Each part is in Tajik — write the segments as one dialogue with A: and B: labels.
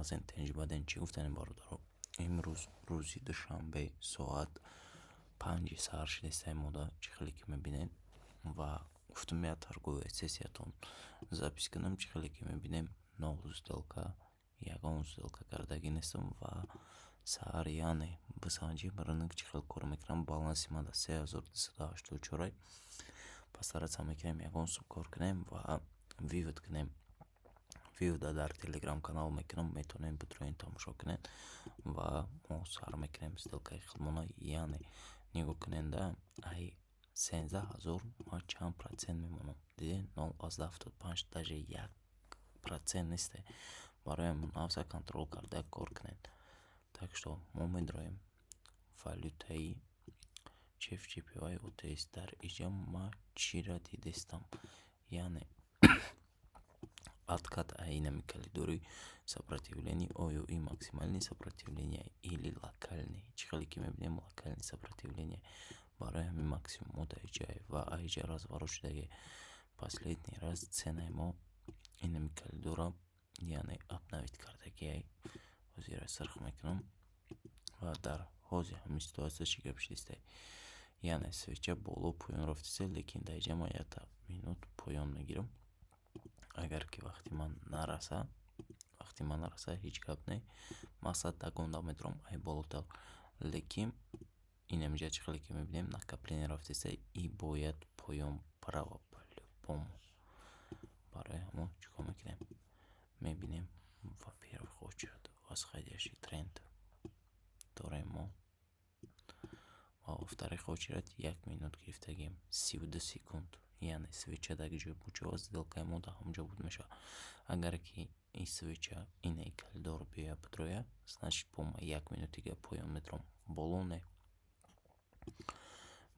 A: Нағзен, тинҷ баден. Чӣ гуфтанем, бародаро? Имрӯз рӯзи душанбе, соат 5-и саҳар шидастаи мода, чӣ хеле ки мебинед, ва гуфтум, як торговая сессиятон запись кунам. Чӣ хеле ки мебинем, нол сделка, ягон сделка кардагӣ нестам. Ва саҳар, яъне, бисанҷем, рынок чӣ хел кор мекунам. Баланси ман дар 3284-ай. Постараться мекунем, ягон сум кор кунем ва вывод кунем. Вывода дар телеграм канал мекунам, метавонед битроед, тамошо кунед. Ва мо сар мекунем сделкаи худмона. Яъне, нигоҳ кунед, да, ай 13 000 ман чанд процент мемонам? Дидед, 0,75, даже 1% несте. Барои ҳамин нафса контроль карда кор кунед. Так что мо медроем валютаи CHF JPY OTC. Дар иҷа ман чиро дидестам? Яъне, откат айнами коридори сопротивления. Оё ин максимальный сопротивление или локальный? Чӣ хеле ки мебинем, локальный сопротивление. Барои ҳамин максимум дар иҷае ва аиҷа разворот шудагӣ. Последний раз ценаи мо инами коридора, яъне, обновить кардагиай. Ҳозира сирх мекунам. Ва дар ҳозир ҳамин ситуация чӣ гап шудистай? Яъне, свеча боло, поён рафтиста, лекин дар иҷа ман якта минут поён мегирам. Агар ки вақти ман нараса, вақти ман нараса, ҳеҷ гап не, мақсад догонда медорам ай болотар. Лекин инамиҷа, чӣ хеле ки мебинем, накопление рафтиста и бояд поён барава по-любому. Барои ҳамон чӣ кор мекунем? Мебинем, во-первых, очередь восходящий тренд дорем мо ва, во-вторых, очередь як минут гирифтагием, 32 секунд. Яъне, свеча дар ҷои буд шавад, сделкаи мо дар ҳамон ҷо буд мешавад. Агар ки ин свеча инаи коридор биёяд, бидрояд, значит, бо ма як минути дига поён метавонам, боло не.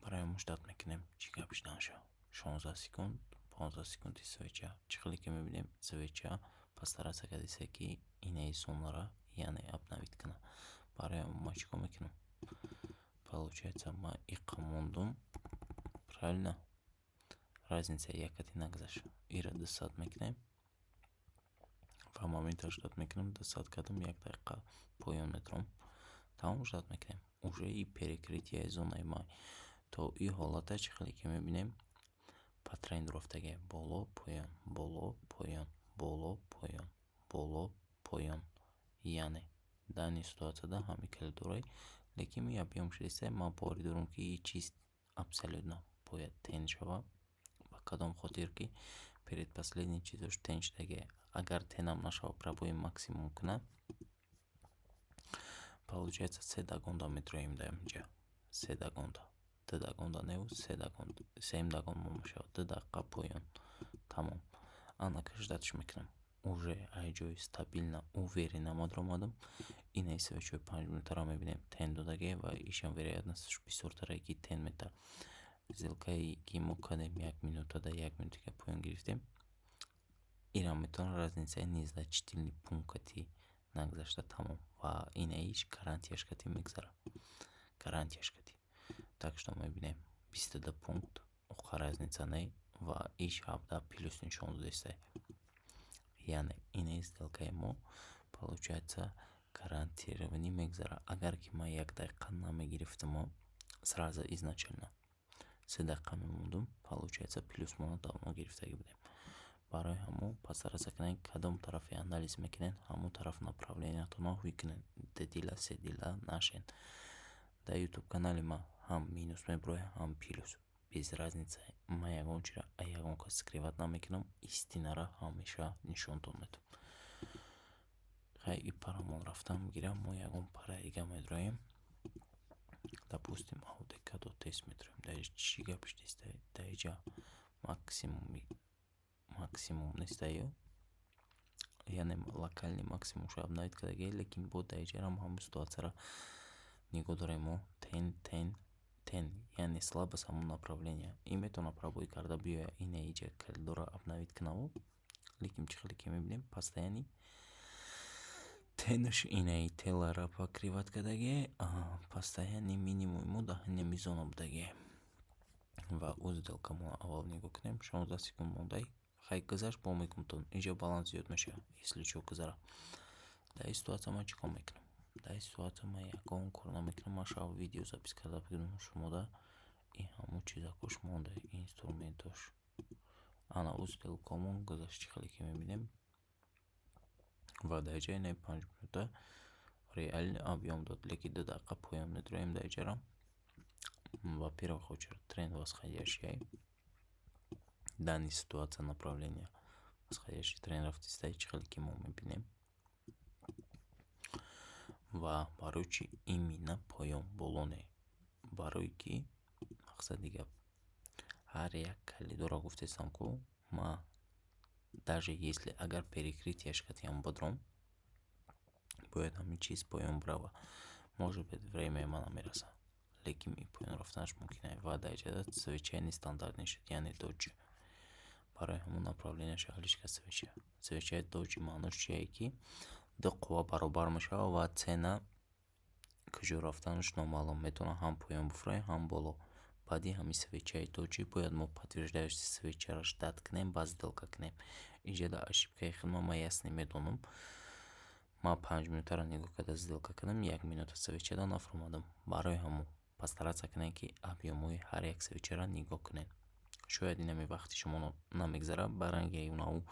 A: Барои ҳамон ждать мекунем, чӣ гап шуданша. 16 секунд, 15 секунди свеча. Чӣ хеле ки мебинем, свеча постараться кардиста, ки инаи зонара, яъне, обновить кунад. Барои ҳамон ман чӣ кор мекунам? Получается, ман иқа мондум, правильно? Разница якати нагузашт. Ира 200 мекунем ва момента ждать мекунам. 200 кардам, як дақиқа поён метавонам. Тамом, ждать мекунем. Уже и перекрытие зонаи май то и ҳолата. Чӣ хеле ки мебинем, по тренду рафтагиам: боло, поён, боло, поён, боло, поён, боло, поён. Яъне, данный ситуацияда ҳамин коридорай, лекин ми объём шудиста. Ман боварӣ дорам, ки ин чиз абсолютно бояд тень шавад. Ба кадом хотир ки предпоследний чизош тень шудагиа. Агар тенам нашавад, пробои максимум кунад, получается, се догонда метроем дар инҷа. Се догонда, ду догонда неву се догон, сеюм догон мо мешавад 2 дақиқа поён. Тамом, анака ждатьш мекунам. Уже ай ҷои стабильно, уверенно ма даромадам. Инаи свечаҳои 5 минутаро мебинем, тень додагия ва ишам вероятностьш бисёртаре, ки тень метавад. Сделкае ки мо кардем, як минутада, як минутика поён гирифтем, ирам метавонад разницаи незначительный пункти нагузашта. Тамом. Ва инаиш гарантияш кати мегзарад, гарантияш кати. Так что мебинем, 22 пункт оқа разница не ва иш 17 плюс нишон додистай. Яъне, инаи сделкаи мо, получается, гарантированный мегзарад. Агар ки ман як дақиқа намегирифтамо, сразу изначально 3 дақиқа мемондум, получается, плюс моно давно гирифтагӣ будем. Барои ҳамон постараться кунед, кадом тарафе анализ мекунед, ҳамон тараф направлениятонро ҳуй кунед, дудила седила нашед. Дар ютуб канали ман ҳам минус мебирояд, ҳам плюс, без разница. Ман ягон чиро аз ягон кас скрывать намекунам, истинаро ҳамеша нишонтон медиҳам. Хай, и парамон рафтан мегирам, мо ягон параи дига медроем. Допустим, AUD тест медроем. Дар чӣ гап шудиста? Дар иҷа максимуми максимум нестаю, яъне, локальный максимумшо обновить кардагӣ, лекин бо дар иҷарам ҳамон ситуатсияро нигоҳ дорем мо: тень, тень, тень, яъне, слабость ҳамон направление. Ин метавонад пробой карда биёяд, ина иҷа коридорро обновить кунаву, лекин чӣ хеле ки мебинем, постоянный тенаш инаи телара покрывать кардагӣ, постоянный минимуми мо дар ҳамин зона будагӣ. Ва ӯ сделкамонро аввал нигоҳ кунем. 16 секунд мондай. Хай, гузашт, бо мекунтон, инҷа баланс зиёд мешавад, если чо гузара. Дар ин ситуация ман чӣ кор мекунам? Дар ин ситуация ман ягон кор намекунам. Ман шаб видео запись карда будам шумода, ин ҳамун чизакош монда, инструментош. Ана ӯ сделкамон гузашт, чӣ хеле ки мебинем, ва дар ҷаи наи 5 минута реальный объём дод, лекин 2 дақиқа поён медроем дар иҷара. Во-первых, очередь тренд восходящий, данный ситуация направление восходящий тренд рафтиста, чӣ хеле ки мо мебинем. Ва барои чӣ именно поён, боло не? Барое ки мақсади гап, ҳар як коридорро гуфтестам, ку ма даже если агар перекрытияш катиам бидром, бояд ҳамин чиз поён бирава. Может быть, времяи ман намерасад, лекин и поён рафтанаш мумкин аст. Ва дар иҷода свечаи нестандартный шуд, яъне доҷи. Барои ҳамон направленияш алиш кард свеча. Свечаи доҷи маънош чие, ки ду қувва баробар мешавад ва цена куҷо рафтанаш номаълум, метавонад ҳам поён бифурад, ҳам боло. Баъди ҳамин свечаи доҷи бояд мо подтверждающий свечаро ждать кунем, баъд сделка кунем. Инҷода ошибкаи худро ман ясно медонам. Ман 5 минутаро нигоҳ карда сделка кардам, як минута свечада нафуромадам. Барои ҳамон постараться кунед, ки объёмҳои ҳар як свечаро нигоҳ кунед. Шояд инаме вақти шумо намегзарад, ба ранги унаву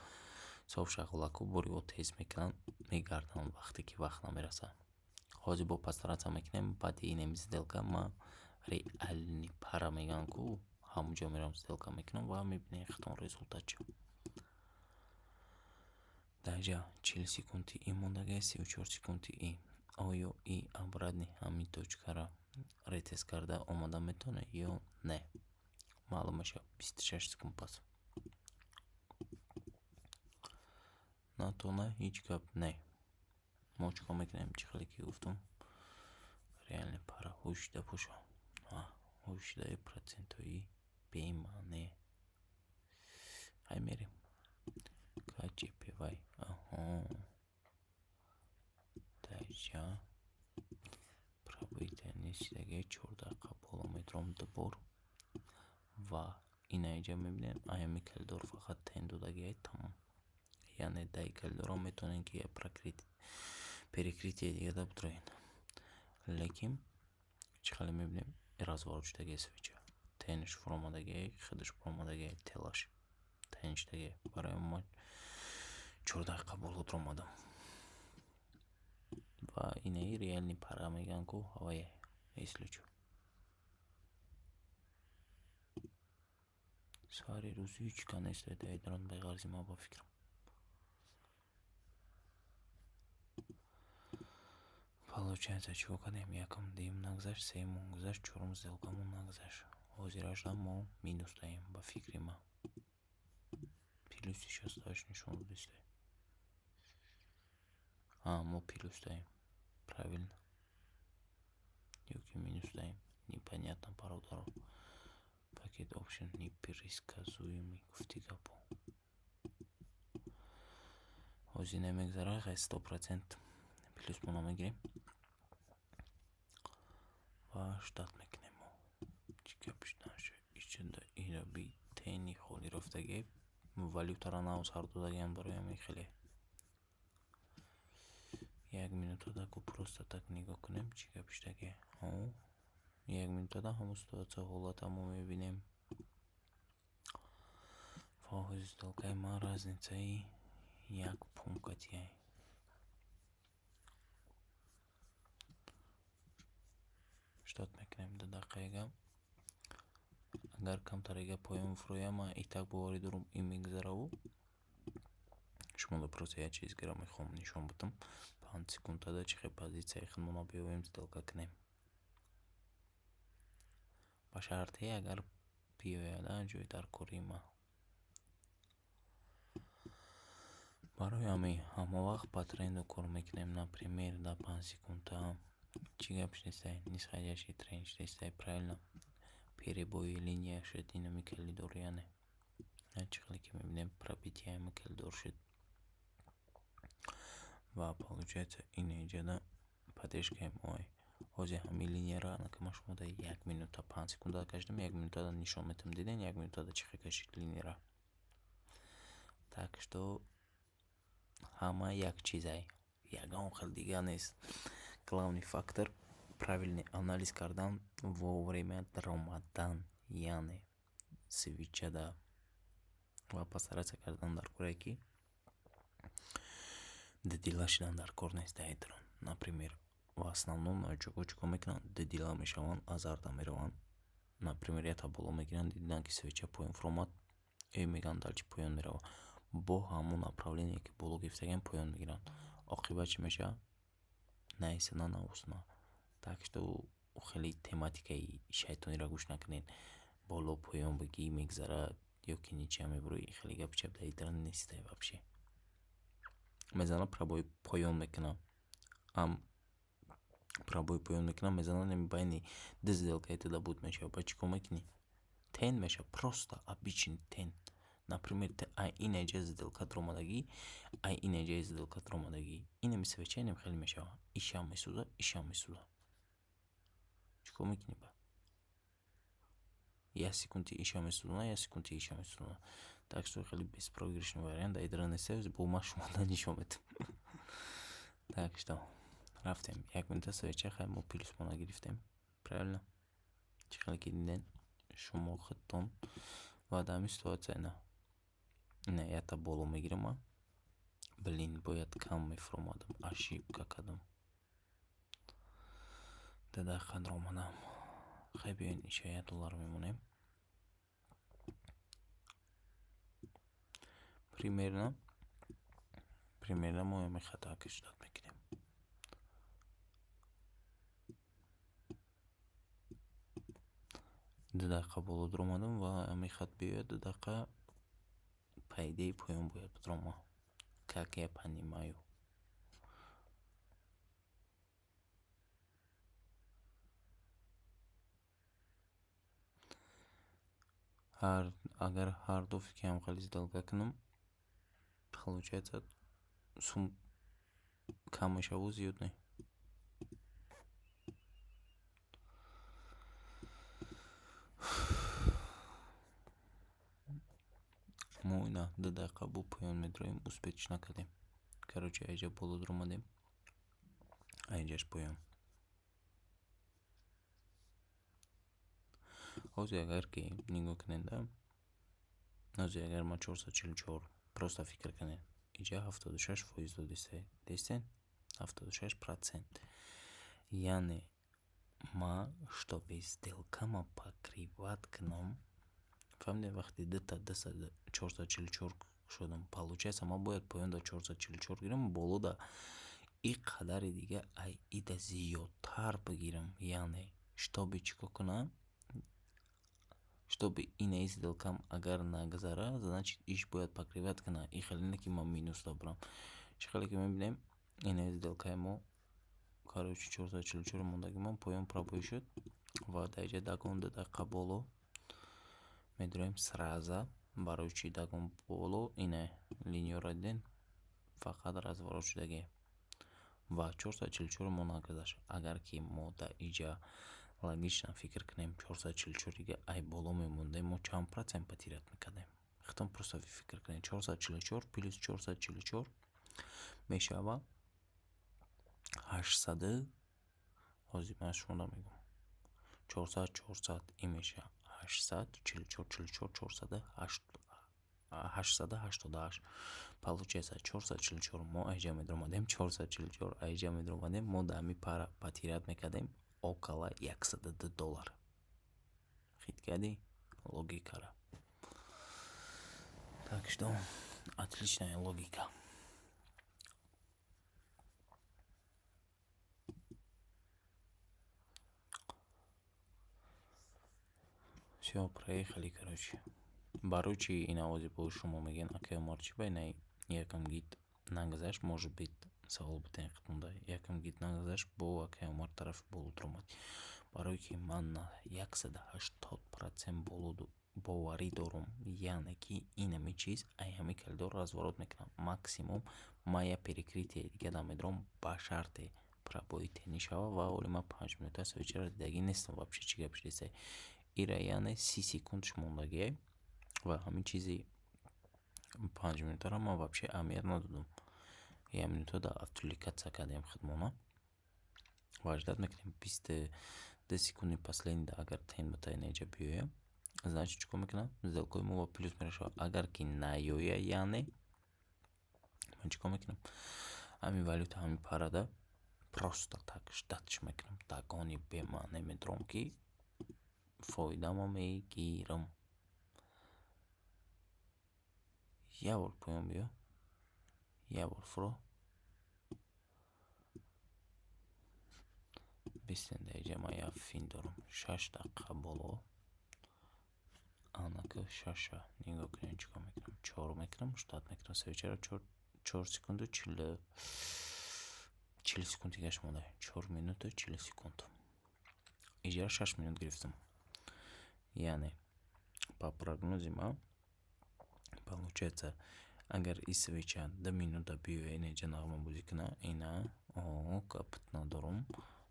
A: соф шағолаку бори тез мекунанд, мегарданд, вақте ки вақт намерасад. Ҳозир бо постараться мекунем. Баъди инами сделка ман реальный пара мегӯянд ку, ҳамонҷо меравам, сделка мекунам ва мебинем худтон результат чо. Дар инҷа 40 секунди и мондагиа, 34 секунди и. Оё и обратный ҳамин точкаро ретест карда омада метавонад ё не, маълум мешавад 26 секунд пас. Натона, ҳеҷ гап не. Мо чӣ кор мекунем? Чӣ хеле ки гуфтам, реальный пара ҳушида боша, ҳушидаи процентҳои бемаъне. Ҳай, мерем KJPY. Аҳо, дар пробитие нестидаги, 4 дақиқа боло метавонам дубор. Ва ина инҷа мебинем, аями коридор фақат тень додагиай, тамом. Яъне дар ин коридорам метавонем ки перекрытие дигада бидроед, лекин чӣ хеле мебинем, разворот шудагиай свеча, тенаш фуромадагиай, худаш фуромадагиай, телаш тень шудагиай. Барои ман 4 дақиқа боло дуромадам ва инаи реальный пара мегӯянд ку, ҳавая, если чо. Сари рӯз ҳеҷ ка нест дар дрон беғарзи ман, ба фикрам. Получается, чӣ кор кардем? Якум, дуюм нагузашт, сеюмон гузашт, чорум сделкамон нагузашт. Ҳозирашда мо минус даем, ба фикри ман. Плюси 68 нишон додисте. А, мо плюс даем. Правильно. Ё ки минус даем. Непонятно, бародаро. Пакет опшн непредсказуемый, гуфти гапо. Ҳозир намегзара, хай, 100% плюс мо намегирем. Ва ждать мекунем мо. Чӣ гап шуд? Ичуда ираби тени холӣ рафтагиай. Валютаро нав сар додагиам, барои ҳамин хеле. Як минутада ку просто так нигоҳ кунем, чӣ гап шудагиай. Як минутада ҳамон ситуация, ҳолата мо мебинем. Ва ҳозир сделкаи ман разницаи як пунктияй. Ждать мекунем 2 дақиқаега. Агар камтарега поён фуроям, ман и так боварӣ дорам, ин мегузараву. Шуморо просто як чизгиро мехоҳам нишон бидам. 5 секундада чӣ хел позитсияи худмонро биёвем, сделка кунем. Ба шарте, агар биёяд ҷои даркории ман. Барои ҳамин ҳама вақт по тренду кор мекунем. Например, дар 5 секунда чӣ гап шудистай? Нисходящий тренд шудистай, правильно? Перебои линия шуд инами коридор, яъне чӣ хеле ки мебинем, пробитие ҳами коридор шуд. Ва получается, ин инҷода поддержкаи мои. Ҳозир ҳамин линияро анака ман шумо дар як минута, 5 секунда кашидам, як минутада нишон медиҳам. Дидем, як минутада чӣ хел кашид линияро. Так что ҳама як чизай. Ягон хел дига нест. Главный фактор — правильный анализ кардан, вовремя даромадан, яъне свечада, ва постараться кардан дар корае, ки дудила шудан дар кор нест дар экран. Например, в основном новичокҳо чӣ кор мекунанд? Дудила мешаванд, азарта мераванд. Например, якта боло мегиранд, диданд, ки свеча поён фуромад, э, мегӯянд, дальше поён меравад. Бо ҳамон направление, ки боло гирифтагиам, поён мегиранд. Оқибат чӣ мешавад? На исана, на усна. Так что хеле тематикаи шайтониро гӯш накунед. Боло поён бигӣ, мегзарад ё ки ничья мебурӣ, хеле гапи чап дар экран нестай вообще. Мезанад, пробой поён мекунад, ам пробой поён мекунад, мезанад, байни ду сделкаи туда буд мешавад. Баъд чӣ кор мекунӣ? Тень мешавад, просто обычный тень. Например, ай инаҷа сделка даромадагӣ, ай инаҷаи сделка даромадагӣ, инами свеча инам хеле мешавад, ишам месӯзад, ишам месӯзад. Чӣ кор мекунӣ баъд? Як секунди иша месӯзонад, як секунди иша месӯзонад. Так что хеле беспроигрышный вариант дар экран нест, бо ман шумода нишон медиҳам. Так что рафтем, як минута свеча. Хай, мо плюсмона гирифтем, правильно? Чӣ хеле ки дидем шумо худтон. Ва дар ҳамин ситуация ина якта боло мегирам ман. Блин, бояд кам мефуромадам, ошибка кардам. 2 дақиқа даромадам. Хай, биёед, иша 1 доллар мемонем. Примерно мо ҳамин хатака ждать мекунем. 2 дақиқа боло даромадам ва ҳамин хат биёяд, 2 дақиқа, по идее, поён бояд бидаромад, как я понимаю. Агар ҳар ду фикрам хеле сделка кунам, получается, сум кам мешаву зиёд не. Мо ина 2 дақиқа бо поён медроем, успеть накардем. Короче, айҷа боло даромадем, айҷаш поён. Ҳозир агар ки нигоҳ кунед, ҳозир агар ман 444, просто фикр кунед, инҷа 76% додистед, дидистед, 76%. Яъне ман, чтобы сделкама покрывать кунам, фаҳмидед, вақте дута 444 шудам, получается, ман бояд поён да 444 гирам, боло да и қадари дига, ай ида зиёдтар бигирам. Яъне чтобы чӣ кор кунам? Чтобы инаи сделкам агар нагзара, значит, иш бояд покрывать кунад. И хеле не ки ман минусда бурам. Чӣ хеле ки мебинем, инаи сделкаи мо, короче, 444 мондагимон поён пробой шуд ва дар инҷа догон 2 дақиқа боло медроем сразу. Барои чӣ догон боло? Ина линияро дидем, фақат разворот шудагием ва 444 мо нагузашт. Агар ки мо дар инҷа логично фикр кунем, 444 дига ай боло мемондем, мо чанд процент потерять мекардем? Худтон просто фикр кунед: 444 плюс 444 мешавад 800. Ҳозир ман шуморо мегӯям: 400, 400, ин мешавад 800, 44, 44, 488. Получается, 444 мо айҷа медаромадем, 444 айҷа медаромадем, мо дар ҳамин пара потерять мекардем около 102 доллар. Хит кардӣ логикаро? Так что отличная логика. Всё, проехали. Короче, барои чӣ ин овози бо шумо мегӯянд, акай Умар, чӣ ба инаи якам гид нагузашт? Может быть, савол битен худтонда: якам гид нагузашт, бо акай Умар тарафи боло дуромад. Барое ки ман на 180% боло боварӣ дорум, яъне ки инами чиз ай ҳами коридор разворот мекунам. Максимум ман як перекрытие дига дам медорам, ба шарте пробои тени шава. Ва оли ман 5 минута свечаро дидагӣ нестам вообще, чӣ гап шудеста ира. Яъне 30 секундш мондагиай ва ҳамин чизи 5 минутаро ман вообще аҳамият надодам. Як минута да отвлекаться кардем худмона ва ждать мекунем 22 секунди последний. Агар тень ба инаҷа биёяд, значит, чӣ кор мекунам? Сделкаи мо ба плюс мерашавад. Агар ки наёяд, яъне ман чӣ кор мекунам? Ҳамин валюта, ҳамин парада просто так ждать мекунам, догони бемаъне медорам, ки фоидамо мегирам. Як бор поён биё, як бор фуро бистен. Дар инҷа ман як фин дорам, 6 дақиқа боло. Анака шаша нигоҳ кунед, чӣ кор мекунам. Чор мекунам, ждать мекунам свечаро, 4 секунду 40 секунд дигаш монда, 4 минуту 40 секунд. Иҷара 6 минут гирифтам. Яъне по прогнози ман, получается, агар и свеча 2 минута биёяд, инаҷа нағмабозӣ кунад, ина гапат надорам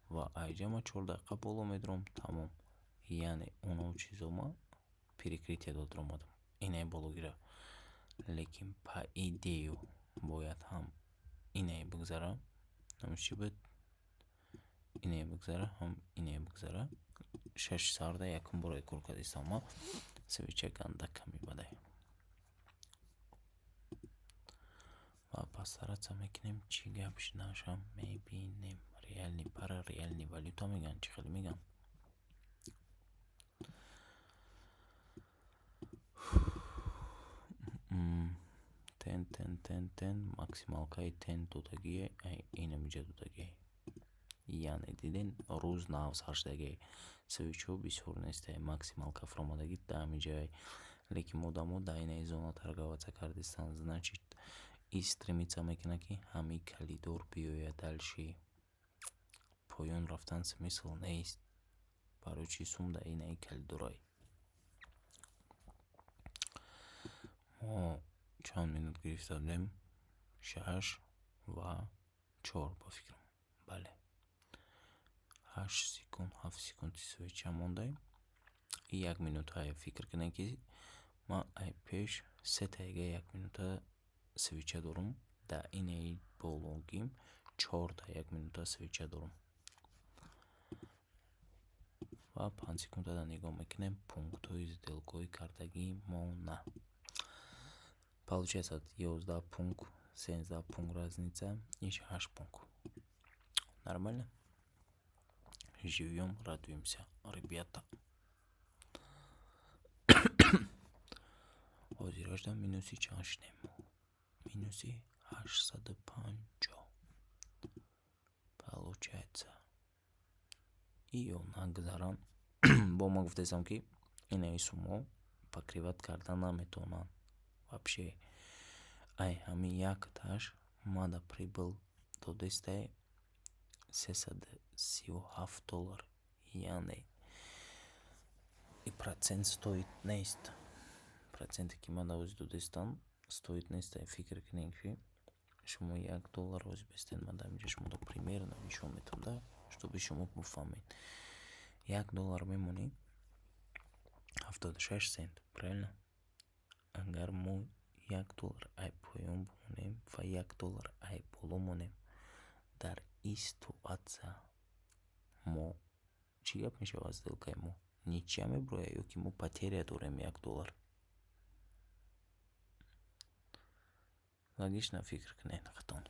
A: ва айҷа ман 4 дақиқа боло медорам, тамом. Яъне оно чизо ма перекрытие дод, омадам инаи бологира. Лекин по идее бояд ҳам инае бигзара, номиш чӣ буд, инае бигзара, ҳам инае бигзара. Шаши сарда якум бора кор кардистам ма, свеча ганда ками бадай ва постараться мекунем, чӣ гап шуданашам мебинем. Реальный пара, реальный валюта мегӯянд, чӣ хеле мегӯянд. Тен, тен, тен, тен, максималкаи тен додагие, инамиҷа додагие. Яъне диден, рӯз нав сар шудагие, свечҳо бисёр нестае, максималка фуромадагӣ даҳамиҷае. Лекин одамо дар инаи зона торговаться кардистанд, значит, и стремиться мекунад, ки ҳамин коридор биёяд. Дальше поён рафтан смысл нест. Барои чӣ? Сум дар инаи коридорай. Мо чанд минут гирифта будем? Шаш ва чор, ба фикрам, бале. 8 секунд, 7 секунди свеча мондаем и як минутае. Фикр кунед, ки ман ай пеш сетаига як минута свеча дорам, дар инаи бологим чорта як минута свеча дорам ва 5 секундада нигоҳ мекунем пунктҳои сделкаҳои кардагимона. Получается 11 пункт, 13 пункт разница, иш 8 пункт. Нормально живём, радуемся, ребята. Ҳозиражда минуси чанд шудем? Минуси 850, получается. Иё нагзаранд. Бо ман гуфтаистам, ки инаи суммо покрывать карда наметавонанд вообще. Ай ҳамин якташ мада прибыль додестай 337 доллар. Яъне и процент стоит нест. Проценте, ки ман ҳозир додестам, стоит нест. Фикр кунед, ки шумо 1 доллар ҳозир бестед, ман дар инҷа шуморо примерно нишон медиҳам да, чтобы шумо бифаҳмед. 1 доллар мемонӣ 76 сент, правильно? Агар мо 1 доллар ай поён бимонем ва 1 доллар ай боло монем, дар ин ситуация мо чӣ гап мешавад? Сделкаи мо ничья мебирояд ё ки мо потеря дорем 1 доллар? Логично фикр кунед худтон.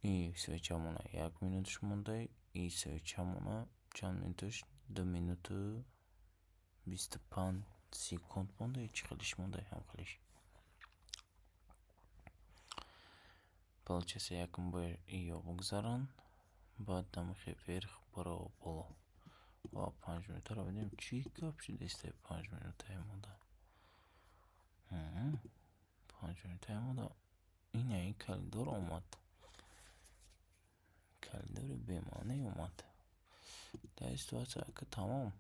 A: И свечамона як минуташ монда, и свечамона чанд минуташ? 2 минуту 25 секунд монда, чӣ хелиш монда, ҳам хелиш. Получается, якум бояд иё бигзаранд, баъд дамихе вверх барова боло. Ва 5 минутаро бинем, чӣ гап шудааст. 5 минутае монда, 5 минутае монда. Инаи коридор омад, коридори бемаъне омад. Дар ин ситуация ака тамом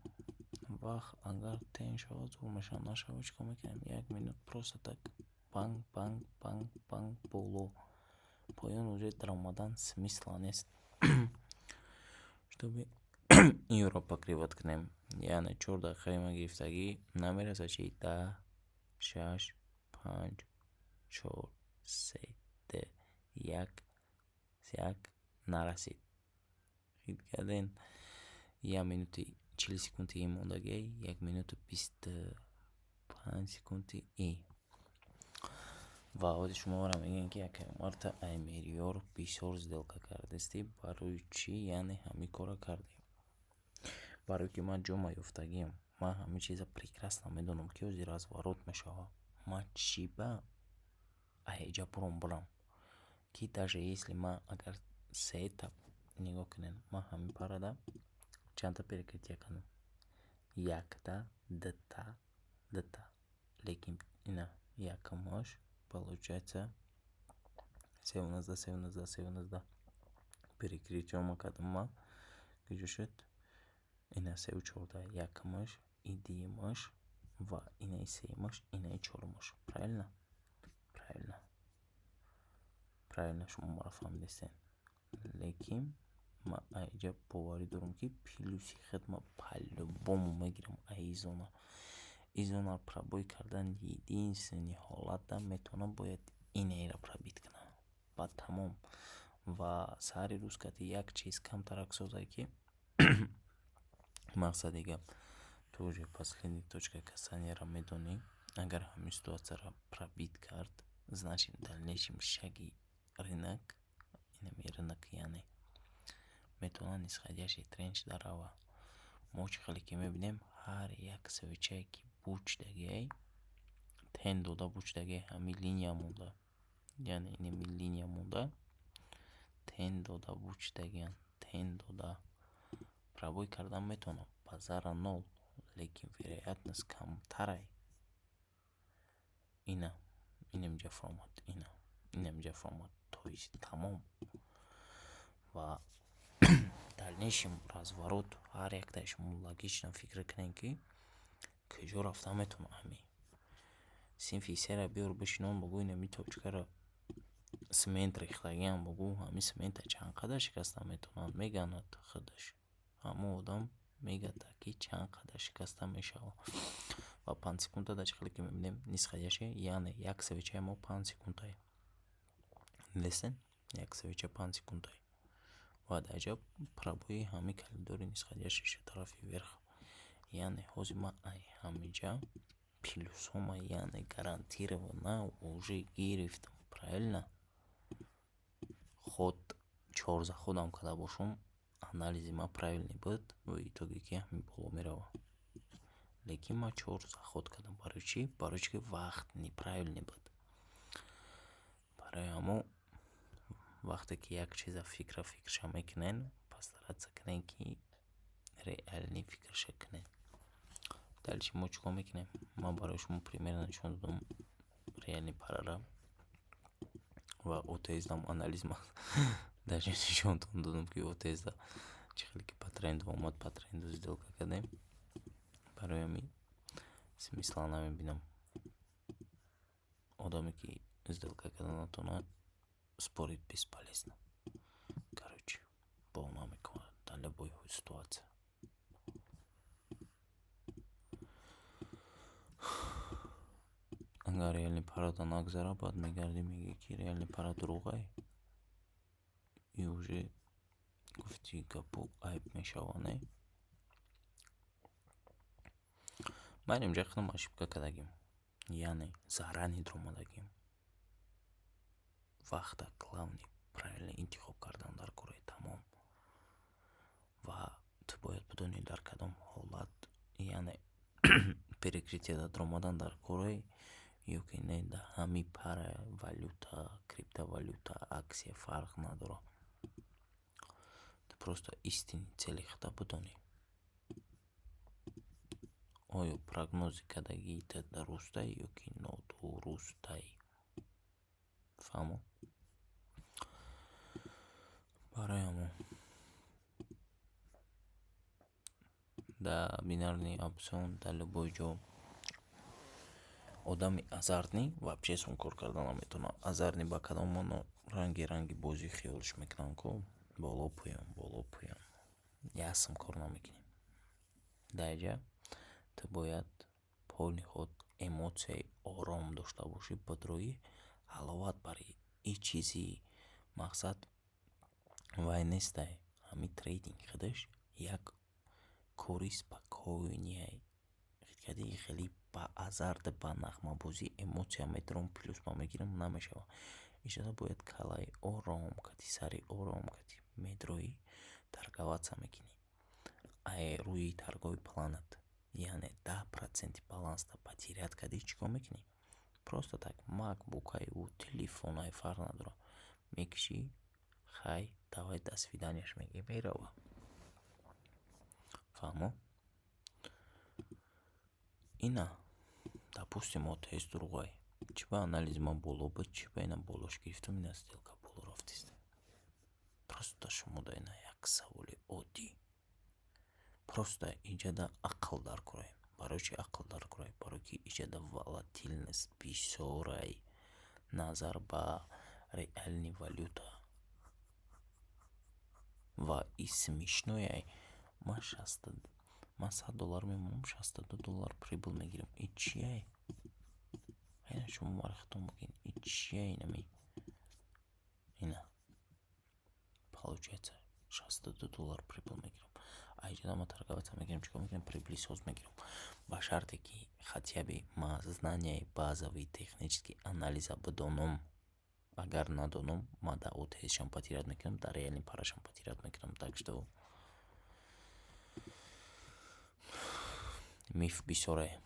A: вақт, агар тен шавад, зур мешавад, нашавад, чӣ кор мекунем? Як минут просто так банг, банг, банг, банг, боло, поён уже даромадан смысла нест. Чтобы инро покрывать кунем, яъне 4 дақиқаи ма гирифтагӣ намерасад, чи 10. Шаш, панҷ, чор, се, ду, як, як. Нарасид. Хит кардем. 1 минути 40 секунди и мондагиай, 1 минуту 25 секунди и. Ва ҳозир шуморо мегӯем, ки акай Умар, ту ай меъёр бисёр сделка кардастӣ, барои чӣ, яъне ҳамин корро кардӣ? Барое ки ман ҷома ёфтагиам. Ман ҳамин чизро прекрасно медонам, ки ҳозир разворот мешавад. Ман чӣ ба аҳеҷа буром бурам, ки даже если ман агар сета, нигоҳ кунед, ман ҳамин парада чандта перекрытие кардам? Якта, дута, дута. Лекин ина якумаш, получается, 13, 13, 13 перекрытие ма кардам. Ман куҷо шуд? Ина 3-у 14, якумаш и дуюмаш ва инаи сеюмаш, инаи чорумаш. Правильно, правильно, правильно, шумо маро фаҳмидастед. Лекин ман аинҷа боварӣ дорам, ки плюси хидма по-любому мегирам. Аи зона, ин зонаро пробой кардан единственный ҳолатда метавонам, бояд инаеро пробить кунам, баъд тамом. Ва саҳари рӯз кати як чиз камтарак созае, ки мақсади гап, ту уже последний точка касанияро медонӣ. Агар ҳамин ситуатсияро пробить кард, значит, дальнейшем шаги рынок, инами рынок, яъне метавонад нисходящий тренд шуда равад. Мо чӣ хеле ки мебинем, ҳар як свечае ки бучдагиай, тень дода бучдагиай, ҳамин линия монда, яъне инами линия монда, тень дода бучдагиан, тень дода пробой кардан метавонад ба зарра нол, лекин вероятность камтарай. Ина инамҷа фуромад, ина инамҷа фуромад, то есть тамом. Ва дальнейшем разворот ҳар яктаи шумо логично фикр кунед, ки куҷо рафта метавонад. Ҳамин синфи сера биёр, бишинон, бугӯ инами точкаро смент рехтагиам, бугӯ ҳамин смента чанд қадар шикаста метавонад, меганад худаш. Ҳамон одам мегӯяд, ки чанд қадар шикаста мешавад. Ва 5 секунда дар чӣ хеле ки мебинем, нисходящий, яъне як свечаи мо 5 секундае. Дидестен, як свеча 5 секундае ва дар инҷа пробои ҳамин коридори нисходящий шуд тарафи вверх. Яъне ҳозир ман ай ҳаминҷа плюсҳома, яъне гарантированно уже гирифтам, правильно? Ход чор заходам карда бошум, анализи ман правильный буд, в итоге ки ҳамин боло меравад. Лекин ман чор заход кардам. Барои чӣ? Барои чӣ ки вақт неправильный буд. Барои ҳамон вақте ки як чиза фикра фикрша мекунед, постараться кунед, ки реальный фикрша кунед. Дальше мо чӣ кор мекунем? Ман барои шумо примерно нишон додам реальный парара ва ОТСдам анализ даже нишонтон додам, ки ОТСда чӣ хеле ки по тренду омад, по тренду сделка кардем. Барои ҳамин смысла намебинам. Одаме ки сделка карда натавонад, спорить бесполезно. Короче, бо намекунад дар любой ситуация. Агар реальный парада нагзара, баъд мегардӣ, мегӯӣ, ки реальный пара дурӯғай, и уже гуфти гапу айб мешавад, не? Ман инҷа худам ошибка кардагим, яъне заранее дуромадагим. Вақта главный правильно интихоб кардан дар кораи тамом. Ва ту бояд бидонӣ, дар кадом ҳолат, яъне перекрытияда дуромадан дар корае ё ки не. Дар ҳамин пара, валюта, криптовалюта, акция фарқ надорад. Ту просто истинный цели худа бидонӣ. Оё прогнози кардагии ту дурустай ё ки нодурустай? Фаҳмо? Барои ҳамон дар бинарный опцион, дар любой ҷо одами азартный вообще сум кор карда наметавонад. Азартный ба кадом маъно? Ранги ранги бозӣ хиёлш мекунанд ку, боло поён, боло поён, як сум кор намекунӣ. Дар инҷа ту бояд полный ход эмоцияи Ором дошта бошӣ, бидроӣ, ҳаловат барӣ. И чизи мақсад вай нестай. Ҳамин трейдинг худаш як кори спокойный ай. Кади хеле ба азарт, ба нағмабозӣ, эмоция медорам, плюс ма мегирам, намешавад. Ишада бояд каллаи ором кати, сари ором кати медроӣ, торговаться мекунӣ. Ай рӯи торговый планат, яъне 10 проценти баланста потерять кардӣ, чӣ кор мекунӣ? Просто так макбукаю, телефонай, фарқ надорад, мекушӣ, хай, давай, до свиданияш мегӯӣ, мерава. Фаҳмо? Ина, допустим, ОТС дурӯғай. Чӣ ба анализи ман боло буд, чӣ ба ина болош гирифтам, ина сделка боло рафтист. Просто шумо да ина як саволи оддӣ. Просто иҷада ақл дар курай. Барои чӣ ақл дар курай? Барое ки иҷада волатильность бисёрай назар ба реальный валюта. Ва и смешное, ман 100 доллар мемонам, 62 доллар прибыль мегирам. И чияй? Ина шумо маро хитоб бикунед. И чияй инами? Ина. Получается, 62 доллар прибыль мегирам. А иҷода ман торговаться мекунам, чӣ кор мекунам? Прибыли соз мегирам. Ба шарте ки хотя бы ман знанияи базовый технический анализа бидонам. Агар надонам, ман дар ОТСшам потерять мекунам, дар реальный парашам потерять мекунам. Так что миф бисёре.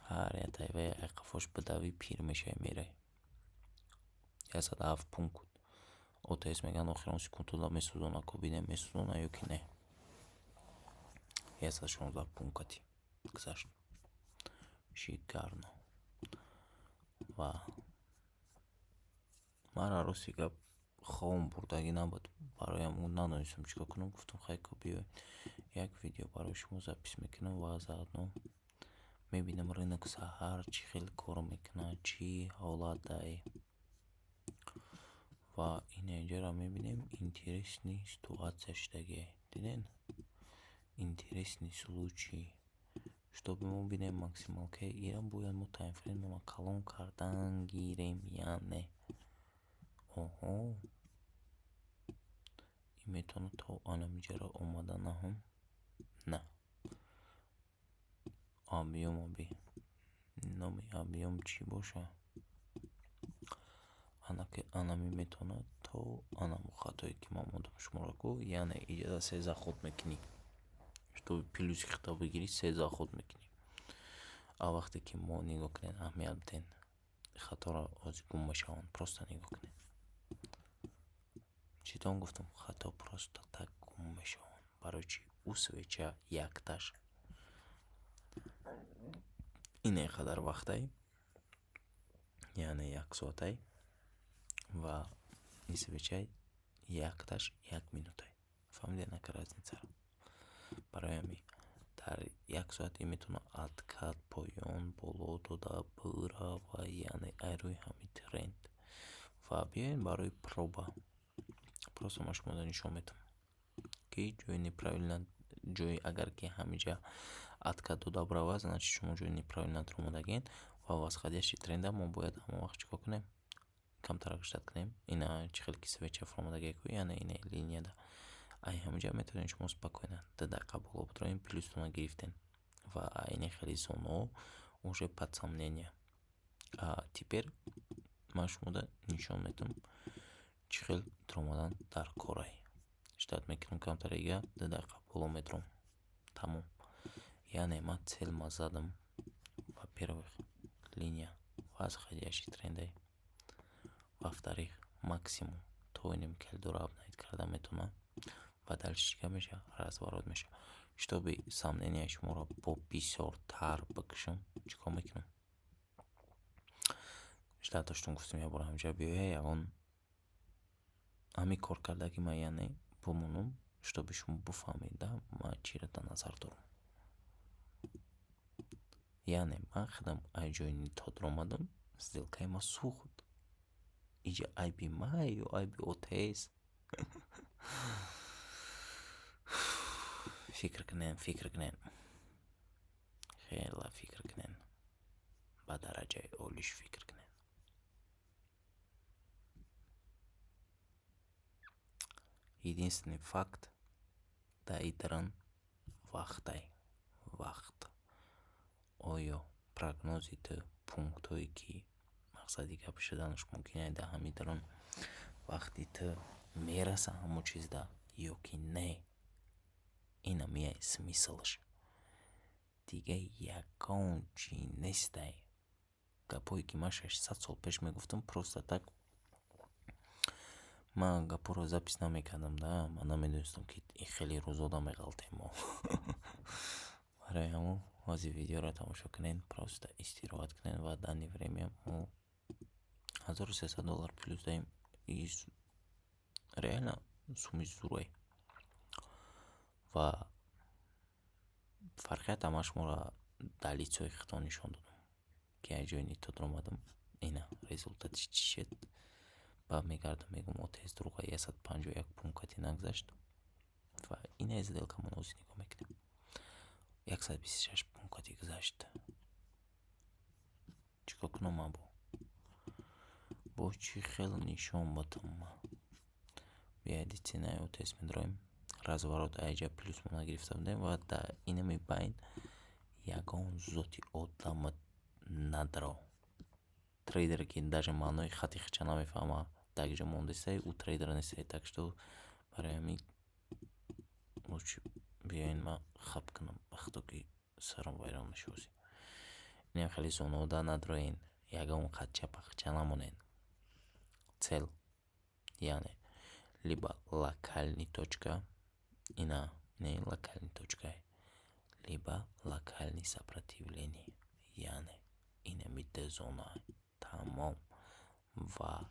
A: Ҳар як таифаи айқафош бидавӣ, пир мешавӣ, меравӣ. 107 пункт ОТС мегӯянд, охирон секундҳо месӯзонад, ко бинем, месӯзонад ё ки не. 116 пункт гузашт. Шикарно. Ва маро, рости гап, хобам бурдагӣ набуд. Барои ҳамон надонистам, чӣ кор кунам. Гуфтам, хай ко, биёед, як видео барои шумо запись мекунам ва заодно мебинам, рынок саҳар чӣ хел кор мекунад, чӣ ҳолатае. Ва ина инҷаро мебинем, интересный ситуация шудагиае. Дидед? Интересный случай. Чтобы мо бинем максималкаи ира, бояд мо таймфреймро калон кардан гирем, яъне оҳо, ин метавонад то анамиҷаро омада наҳум? На. Объём оби. Номи объём чӣ боша? Анаки анами метавонад то анамо хатое, ки ман мондам шуморо ку, яъне иҷода се заход мекунӣ. Чтобы плюси хита бигирӣ, се заход мекунӣ. А вақте ки мо, нигоҳ кунед, аҳамият бидиҳед, хаторо ҳозир гум мешаванд. Просто нигоҳ кунед. Читон гуфтам, хато просто так гум мешаванд. Барои чӣ? Ӯ свеча якташ ине қадар вақтай, яъне як соатай, ва ин свеча якташ як минутай. Фаҳмидед нака разницаро? Барои ҳамин дар як соат ин метавонад откат поён боло дода бирава, яъне ай рӯи ҳамин тренд. Ва биёед, барои проба просто ман шуморо нишон медиҳам, ки ҷои неправильно ҷои, агар ки ҳаминҷа откат дода бирава, значит, шумо ҷои неправильно омодагиед ва восходящий тренда мо бояд ҳамон вақт чӣ кор кунем? Камтарак ждать кунем. Ина чӣ хел ки свеча фуромадагие ку, яъне ина линияда. Ай ҳаминҷа метавонед шумо спокойно 2 дақиқа боло бидроем, плюстона гирифтем ва айни хели зонаҳо уже под сомнение. А теперь ман шумода нишон медиҳам, чӣ хел даромадан дар корай. Ждать мекунам камтар дига, 2 дақиқа боло медурам. Тамом. Яъне ман цель ма задам. Во-первых, линия восходящий трендай. Во-вторых, максимум то инем коридорро обновить карда метавонам ва дальше чӣ гап мешавад? Разворот мешавад. Чтобы сомненияи шуморо бо бисёртар бикушам, чӣ кор мекунам? Ждать доштум, гуфтам, як бор ҳаминҷа биёя, ягон ҳамин кор кардаги ман, яъне бимонам, чтобы шумо бифаҳмед, да, ман чиро дар назар дорам. Яъне ман худам аз ҷои то даромадам, сделкаи ман сӯхт. Иҷа айби ман ё айби ОТС? Фикр кунем, фикр кунем, хеле фикр кунем. Ба дараҷаи олиш фикр кунед. Единственный факт дар ин вақтай, вақт. Оё прогнози ту, пунктҳое, ки мақсади гап шуданаш мумкин дар ҳамин дарун вақти ту мераса, ҳамон чизда ё ки не, инамияй смыслаш. Дига ягон чӣ нестай. Гапҳое, ки ман 600 сол пеш мегуфтам, просто так ман гапҳоро запись намекардам да, ман намедонистам, ки хеле рӯзода меғалтем мо. Барои ҳамон ҳозир видеоро тамошо кунед, просто истироҳат кунед. Ва данный время мо 1300 доллар плюс даем. Реально суми зурай ва фарқията ман шуморо дар лицои худтон нишон додам, ки аз ҷои нито омадам, ина результатиш чӣ шуд. Баъд мегардам, мегӯм, ОТС дурӯға, 151 пункт нагзашт. Ва ина сделкамон ҳозир нигоҳ мекунем, 126 пункти гузашт. Чӣ кор кунам ман? Бо чӣ хел нишон батам ман? Биёед, ценаи ОТС медроем, разворот айҷа плюс мо нагирифта будем. Ва дар инами байн ягон зоти одама надро. Трейдере, ки даже маънои хати хича намефаҳма, дар ҷо мондестай, ӯ трейдер нестай. Так что барои ҳамин лучше биёен, ман хаб кунам, вақто ки сарам вайрон мешавад. Инам хеле зонаода надроен, ягон қадча пахча намонед. Цель, яъне либо локальный точка, ина не локальный точка, либо локальный сопротивление, яъне инами ду зона, тамом. Ва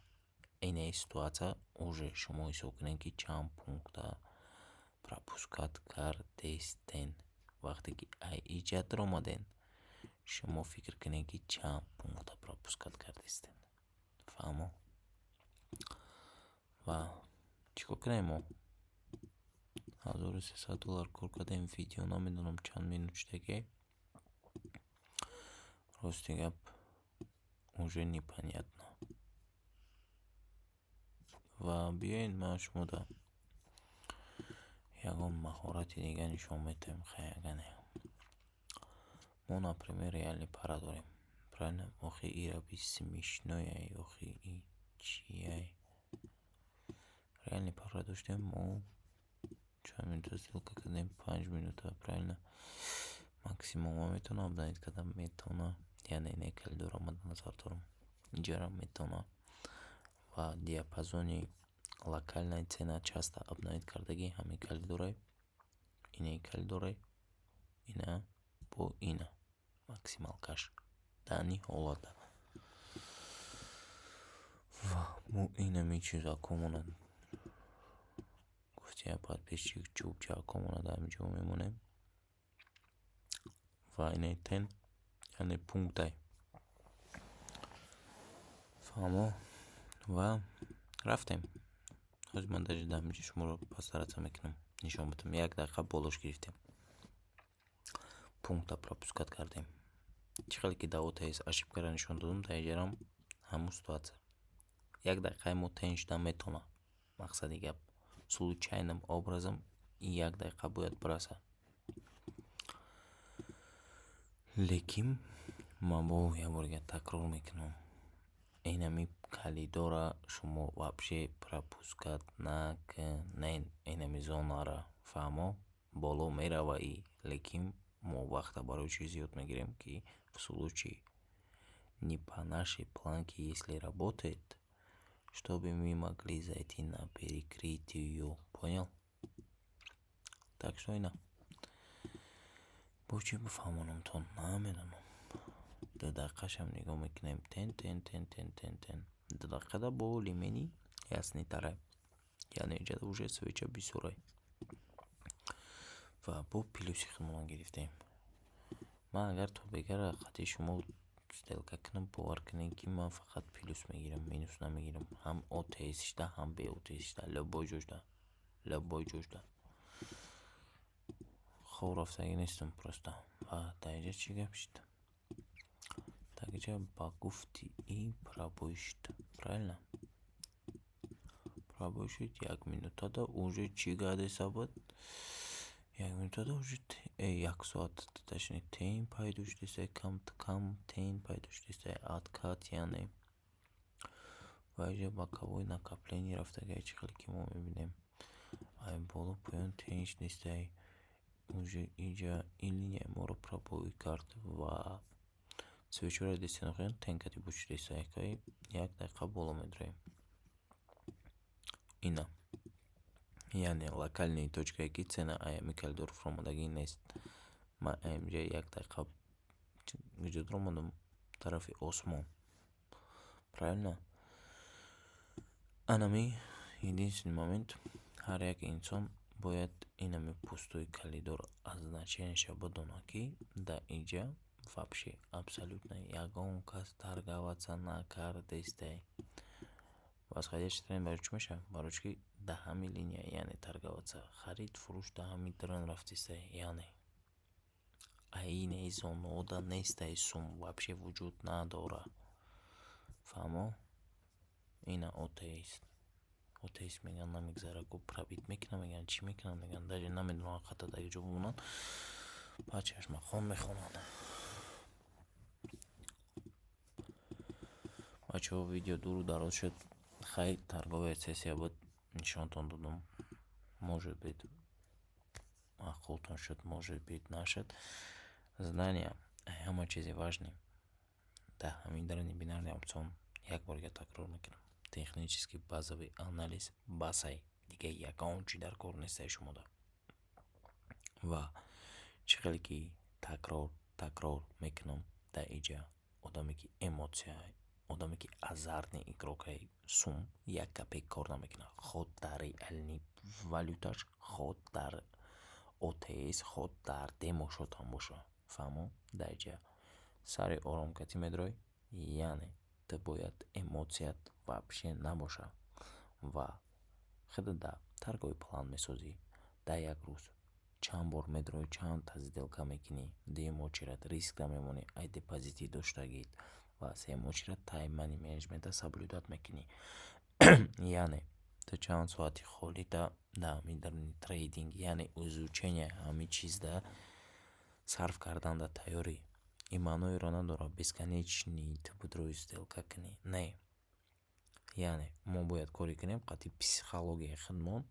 A: инаи ситуация уже шумо ҳисоб кунед, ки чанд пункта пропускать кардестен. Вақте ки ай иҷа даромаден, шумо фикр кунед, ки чанд пункта пропускать кардестен. Фаҳмо? Ва чӣ кор кунем? Мо 1300 доллар кор кардем. Видео намедонам чанд минут шудагӣ, рости гап, уже непонятно. Ва биёед, ман шумода ягон маҳорати дига нишон медиҳем. Хаягане мо, например, реальный пара дорем, правильно? Охи, ира би смешное, охи, и чияй? Реальный пара доштем мо. Чанд минута сделка кардем? 5 минута, правильно? Максимум ма метавонам обновить кардам, метавона, яъне не коридорро ман дар назар дорам, инҷаро метавона. Ва диапазони локальная цена часто обновить кардагӣ ҳамин коридорай, инаи коридорай, ина бо ина максималкаш данный ҳолата. Ва мо инами чизакомона гуфтия, подписчик чӯбчакомона дар ҳамин ҷо мемонем. Ва инаи тен, яъне пунктай. Фаҳмо? Ва рафтем. Ҳозир ман даже дар ҳаминҷо шуморо постараться мекунам нишон бидам. Як дақиқа болош гирифтем, пункта пропускать кардем. Чӣ хеле ки дар ОТС ошибкаро нишон додам, дар инҷарам ҳамун ситуация. Як дақиқаи мо тен шуда метавонад. Мақсади гап, случайным образом як дақиқа бояд бирасад. Лекин ман бо як бори дигар такрор мекунам, инами коридора шумо вообще пропускать накунед, инами зонара. Фаҳмо? Боло мерава и, лекин мо вақта барои чӣ зиёд мегирем, ки в случае не по нашей планке если работает, чтобы мы могли зайти на перекрытие, понял? Так что ина бо чӣ бифаҳмонамтон, намедонам. 2 дақиқашам нигоҳ мекунем, тен, тен, тен, тен, тен, тен. 2 дақиқада более-менее яснитара, яъне инҷа уже свеча бисёрай. Ва бо плюси худмона гирифтем. Ман агар то бегара хати шумо сделка кунам, бовар кунед, ки ман фақат плюс мегирам, минус намегирам. Ҳам ОТС шуда, ҳам бе ОТС шуда, любой ҷошда, любой ҷошда. Хоб рафтагӣ нестам просто. Ва дар инҷа чӣ гап шуд? Дар ба гуфти и пробой шуд, правильно? Пробой шуд. Як минутада уже чӣ гадеса буд? Як минутада уже як соат, точнее, тень пайдо шудеста, кам тень пайдо шудеста, откат, яъне ва иҷа боковой накопление рафтагай. Чӣ хеле ки мо мебинем, ай боло поён тень шудестай. Уже иҷа ин линияи моро пробой кард ва свечаро дистен, тень кати буд шудестай. Як дақиқа боло медроем. Ина, яъне локальный точкае, ки цена аями коридор фуромадагӣ нест. Ман аинҷа як дақиқа куҷо дуромадам? Тарафи осмон, правильно? Анами единственный момент: ҳар як инсон бояд инами пустой коридор аз значенияша бидонад, ки дар инҷа вообще абсолютно ягон кас торговаться накардестай. Восходящий тренд барои чӣ мешавад? Барои чӣ ки дар ҳамин линия, яъне торговаться, харид фурӯш дар ҳамин тренд рафтестай, яъне аинаи зонаода нестай, сум вообще вуҷуд надорад. Фаҳмо? Ина ОТС. ОТС мегӯянд, намегзара ку, пробить мекунад, мегӯянд, чӣ мекунанд, мегӯянд, даже намедонам, хата дар ҷо бимонанд, баъд чашмахон мехонанд. Бачаҳо, видео дуру дароз шуд. Хай, торговая сессия буд, нишонтон додум. Может быть, маъқултон шуд, может быть, нашуд. Знания ҳама чизи важный дар ҳамин даруни бинарный опцион. Як бор дига такрор мекунам: технический базовый анализ басай, дига ягон чи дар кор нестай шумода. Ва чӣ хеле ки такрор такрор мекунам, дар иҷа одаме ки эмоция, одаме ки азартный игрокай, сум як копейк кор намекунад, хоть дар реальный валюташ, хоть дар ОТС, хоть дар демо-счёт ҳам боша. Фаҳмо? Дар иҷа сари оромкатӣ медорӣ, яъне ту бояд эмоцият вообще набоша ва худат дар торговый план месозӣ, дар як рӯз чанд бор медроӣ, чандта сделка мекунӣ, дуюм очередь риск намемонӣ ай депозити доштагит ва сеюм очередь тайм мани менеҷмента соблюдать мекунӣ. Яъне ту чанд соати холита дар ҳамин даруни трейдинг, яъне изучения ҳамин чизда сарф карданда тайёрӣ. Ин маъноеро надорад, бесконечный ту бидрои, сделка кунӣ, не. Яъне мо бояд коре кунем, қати психологияи худмон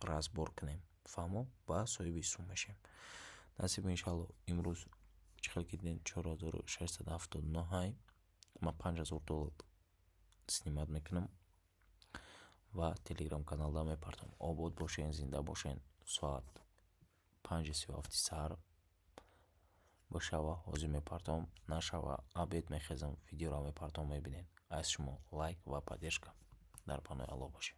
A: разбор кунем. Фаҳмо? Ба соҳиби сум мешавем, насиб, иншалло. Имрӯз чӣ хеле ки дидем, 4679 ҳай. Ман 5000 доллар снимать мекунам ва Телеграм каналда мепартам. Обод бошен, зинда бошен. Соат 5:37 саҳар бошава, ҳозир мепартом, нашава, обед мехезам, видеоро мепартом, мебинед. Аз шумо лайк ва поддержка. Дар паноҳи Аллоҳ бошед.